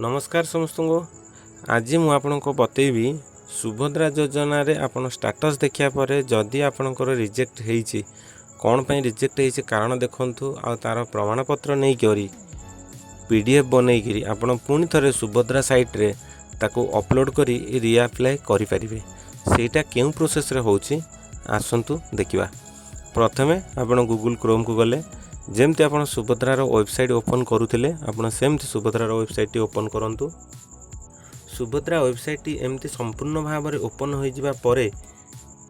ନମସ୍କାର ସମସ୍ତଙ୍କୁ। ଆଜି ମୁଁ ଆପଣଙ୍କୁ ବତେଇବି, ସୁଭଦ୍ରା ଯୋଜନାରେ ଆପଣ ଷ୍ଟାଟସ୍ ଦେଖିବା ପରେ ଯଦି ଆପଣଙ୍କର ରିଜେକ୍ଟ ହେଇଛି, କ'ଣ ପାଇଁ ରିଜେକ୍ଟ ହେଇଛି କାରଣ ଦେଖନ୍ତୁ ଆଉ ତା'ର ପ୍ରମାଣପତ୍ର ନେଇକରି PDF ବନେଇକିରି ଆପଣ ପୁଣି ଥରେ ସୁଭଦ୍ରା ସାଇଟ୍ରେ ତାକୁ ଅପଲୋଡ଼ କରି ରିଆପ୍ଲାଏ କରିପାରିବେ। ସେଇଟା କେଉଁ ପ୍ରୋସେସ୍ରେ ହେଉଛି, ଆସନ୍ତୁ ଦେଖିବା। ପ୍ରଥମେ ଆପଣ ଗୁଗୁଲ୍ କ୍ରୋମ୍କୁ ଗଲେ, ଯେମିତି ଆପଣ ସୁଭଦ୍ରାର ୱେବସାଇଟ୍ ଓପନ୍ କରୁଥିଲେ, ଆପଣ ସେମିତି ସୁଭଦ୍ରାର ୱେବସାଇଟ୍ଟି ଓପନ୍ କରନ୍ତୁ। ସୁଭଦ୍ରା ୱେବସାଇଟ୍ଟି ଏମିତି ସମ୍ପୂର୍ଣ୍ଣ ଭାବରେ ଓପନ୍ ହୋଇଯିବା ପରେ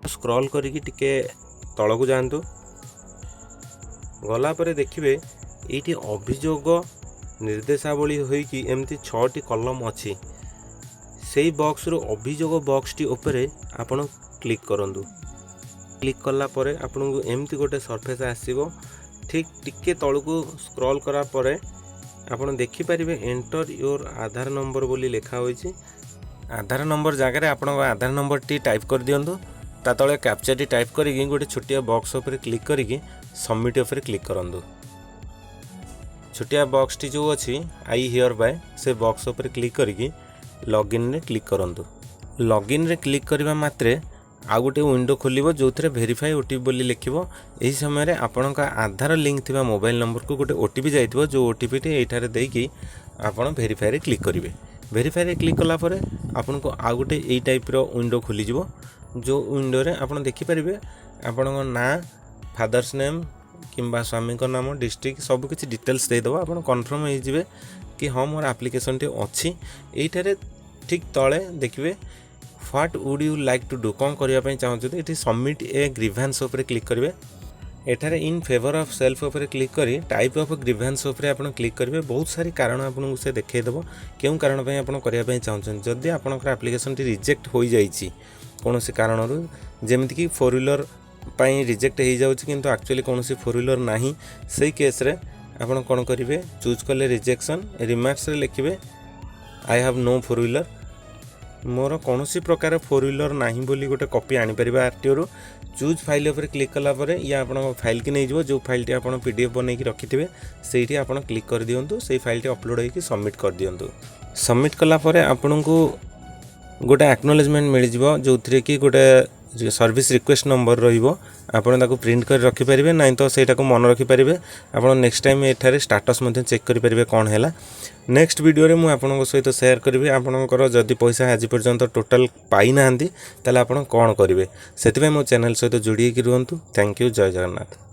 ସ୍କ୍ରଲ୍ କରିକି ଟିକେ ତଳକୁ ଯାଆନ୍ତୁ। ଗଲା ପରେ ଦେଖିବେ, ଏଇଠି ଅଭିଯୋଗ ନିର୍ଦ୍ଦେଶାବଳୀ ହୋଇକି ଏମିତି ଛଅଟି କଲମ ଅଛି। ସେଇ ବକ୍ସରୁ ଅଭିଯୋଗ ବକ୍ସଟି ଉପରେ ଆପଣ କ୍ଲିକ୍ କରନ୍ତୁ। କ୍ଲିକ୍ କଲା ପରେ ଆପଣଙ୍କୁ ଏମିତି ଗୋଟେ ସର୍ଫେସ୍ ଆସିବ। ଠିକ୍ ଟିକେ ତଳକୁ ସ୍କ୍ରଲ୍ କଲା ପରେ ଆପଣ ଦେଖିପାରିବେ, "ଏଣ୍ଟର your Aadhaar number" ବୋଲି ଲେଖା ହୋଇଛି। ଆଧାର ନମ୍ବର ଜାଗାରେ ଆପଣଙ୍କ ଆଧାର ନମ୍ବରଟି ଟାଇପ୍ କରିଦିଅନ୍ତୁ। ତା ତଳେ କ୍ୟାପଚାଟି ଟାଇପ୍ କରିକି ଗୋଟେ ଛୋଟିଆ ବକ୍ସ ଉପରେ କ୍ଲିକ୍ କରିକି ସବମିଟ୍ ଉପରେ କ୍ଲିକ୍ କରନ୍ତୁ। ଛୋଟିଆ ବକ୍ସଟି ଯେଉଁ ଅଛି, "I here Bai", ସେ ବକ୍ସ ଉପରେ କ୍ଲିକ୍ କରିକି ଲଗ୍ଇନ୍ରେ କ୍ଲିକ୍ କରନ୍ତୁ। ଲଗ୍ଇନ୍ରେ କ୍ଲିକ୍ କରିବା ମାତ୍ରେ ଆଉ ଗୋଟେ ୱିଣ୍ଡୋ ଖୋଲିବ, ଯେଉଁଥିରେ ଭେରିଫାଏ OTP ବୋଲି ଲେଖିବ। ଏହି ସମୟରେ ଆପଣଙ୍କ ଆଧାର ଲିଙ୍କ୍ ଥିବା ମୋବାଇଲ୍ ନମ୍ବରକୁ ଗୋଟେ OTP ଯାଇଥିବ, ଯେଉଁ OTPଟି ଏଇଠାରେ ଦେଇକି ଆପଣ ଭେରିଫାଏରେ କ୍ଲିକ୍ କରିବେ। ଭେରିଫାଏରେ କ୍ଲିକ୍ କଲା ପରେ ଆପଣଙ୍କୁ ଆଉ ଗୋଟେ ଏଇ ଟାଇପ୍ର ୱିଣ୍ଡୋ ଖୋଲିଯିବ, ଯେଉଁ ୱିଣ୍ଡୋରେ ଆପଣ ଦେଖିପାରିବେ ଆପଣଙ୍କ ନାଁ, ଫାଦର୍ସ ନେମ୍ କିମ୍ବା ସ୍ୱାମୀଙ୍କ ନାମ, ଡିଷ୍ଟ୍ରିକ୍ଟ, ସବୁକିଛି ଡିଟେଲ୍ସ ଦେଇଦେବ। ଆପଣ କନଫର୍ମ ହେଇଯିବେ କି ହଁ, ମୋର ଆପ୍ଲିକେସନ୍ଟି ଅଛି। ଏଇଠାରେ ଠିକ୍ ତଳେ ଦେଖିବେ, "What would you like to do?" କ'ଣ କରିବା ପାଇଁ ଚାହୁଁଛନ୍ତି? ଏଠି ସବମିଟ୍ ଏ ଗ୍ରିଭାନ୍ସ ଉପରେ କ୍ଲିକ୍ କରିବେ। ଏଠାରେ ଇନ୍ ଫେଭର୍ ଅଫ୍ ସେଲ୍ଫ ଉପରେ କ୍ଲିକ୍ କରି ଟାଇପ୍ ଅଫ୍ ଗ୍ରିଭାନ୍ସ ଉପରେ ଆପଣ କ୍ଲିକ୍ କରିବେ। ବହୁତ ସାରି କାରଣ ଆପଣଙ୍କୁ ସେ ଦେଖାଇଦେବ, କେଉଁ କାରଣ ପାଇଁ ଆପଣ କରିବା ପାଇଁ ଚାହୁଁଛନ୍ତି। ଯଦି ଆପଣଙ୍କର ଆପ୍ଲିକେସନ୍ଟି ରିଜେକ୍ଟ ହୋଇଯାଇଛି କୌଣସି କାରଣରୁ, ଯେମିତିକି ଫୋର୍ ହ୍ୱିଲର୍ ପାଇଁ ରିଜେକ୍ଟ ହେଇଯାଉଛି କିନ୍ତୁ ଆକ୍ଚୁଆଲି କୌଣସି ଫୋର୍ ହ୍ୱିଲର୍ ନାହିଁ, ସେଇ କେସ୍ରେ ଆପଣ କ'ଣ କରିବେ? ଚୁଜ୍ କଲେ ରିଜେକ୍ସନ୍, ରିମାର୍କସରେ ଲେଖିବେ "I have no four wheeler", ମୋର କୌଣସି ପ୍ରକାର ଫୋର୍ ହ୍ୱିଲର୍ ନାହିଁ ବୋଲି ଗୋଟେ କପି ଆଣିପାରିବେ ଆରଟିଓରୁ। ଚୁଜ୍ ଫାଇଲ୍ ଉପରେ କ୍ଲିକ୍ କଲା ପରେ ଇଏ ଆପଣଙ୍କ ଫାଇଲ୍କି ନେଇଯିବ। ଯେଉଁ ଫାଇଲ୍ଟି ଆପଣ PDF ବନେଇକି ରଖିଥିବେ, ସେଇଠି ଆପଣ କ୍ଲିକ୍ କରିଦିଅନ୍ତୁ। ସେଇ ଫାଇଲ୍ଟି ଅପଲୋଡ଼ ହେଇକି ସବମିଟ୍ କରିଦିଅନ୍ତୁ। ସବମିଟ୍ କଲା ପରେ ଆପଣଙ୍କୁ ଗୋଟେ ଆକ୍ନୋଲେଜମେଣ୍ଟ ମିଳିଯିବ, ଯେଉଁଥିରେ କି ଗୋଟେ ସର୍ଭିସ୍ ରିକ୍ୱେଷ୍ଟ ନମ୍ବର ରହିବ। ଆପଣ ତାକୁ ପ୍ରିଣ୍ଟ କରି ରଖିପାରିବେ, ନାହିଁ ତ ସେଇଟାକୁ ମନେ ରଖିପାରିବେ। ଆପଣ ନେକ୍ସଟ ଟାଇମ୍ ଏଠାରେ ଷ୍ଟାଟସ୍ ମଧ୍ୟ ଚେକ୍ କରିପାରିବେ କ'ଣ ହେଲା। ନେକ୍ସଟ ଭିଡ଼ିଓରେ ମୁଁ ଆପଣଙ୍କ ସହିତ ସେୟାର କରିବି, ଆପଣଙ୍କର ଯଦି ପଇସା ଆଜି ପର୍ଯ୍ୟନ୍ତ ଟୋଟାଲ୍ ପାଇନାହାନ୍ତି, ତାହେଲେ ଆପଣ କ'ଣ କରିବେ। ସେଥିପାଇଁ ମୋ ଚ୍ୟାନେଲ୍ ସହିତ ଯୋଡ଼ି ହେଇକି ରୁହନ୍ତୁ। Thank you. Jay Jagannath.